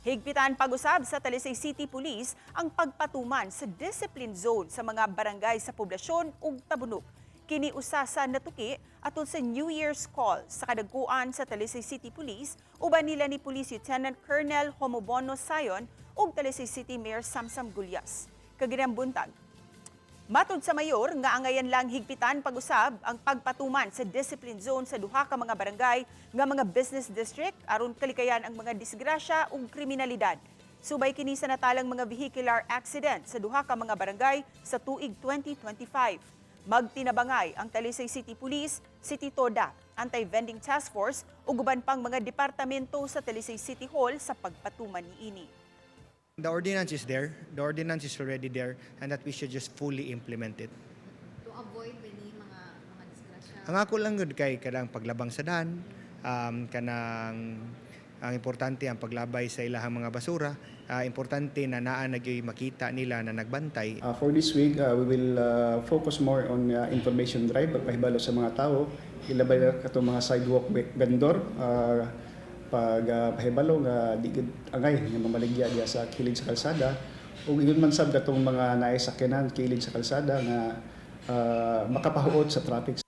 Higpitan pag-usab sa Talisay City Police ang pagpatuman sa discipline zone sa mga barangay sa poblasyon ug Tabunok. Kini usa sa natuki atol sa New Year's call sa kadagkuan sa Talisay City Police uban nila ni Police Lieutenant Colonel Homobono Sayon ug Talisay City Mayor Samsam Gullas. Kaginang buntag, matod sa mayor nga angayan lang higpitan pag-usab ang pagpatuman sa discipline zone sa duha ka mga barangay nga mga business district aron kalikayan ang mga disgrasya ug kriminalidad. Subay kini sa natalang mga vehicular accident sa duha ka mga barangay sa tuig 2025. Magtinabangay ang Talisay City Police, City Toda, Anti-Vending Task Force ug uban pang mga departamento sa Talisay City Hall sa pagpatuman niini. The ordinance is there. The ordinance is already there and that we should just fully implement it. To avoid any mga disgrasya. Ang ako lang gud kay kanang paglabang sa daan, kanang ang importante ang paglabay sa ilahang mga basura, importante na naa na gyoy makita nila na nagbantay. For this week, we will focus more on information drive, pagpahibalo sa mga tao, ilabay na katong mga sidewalk vendor, pag pahibalo nga di gid angay nga mamaligya diya sa kilid sa kalsada ug ingon man sab katong mga naay sakyanan kilid sa kalsada nga makapahuot sa traffic.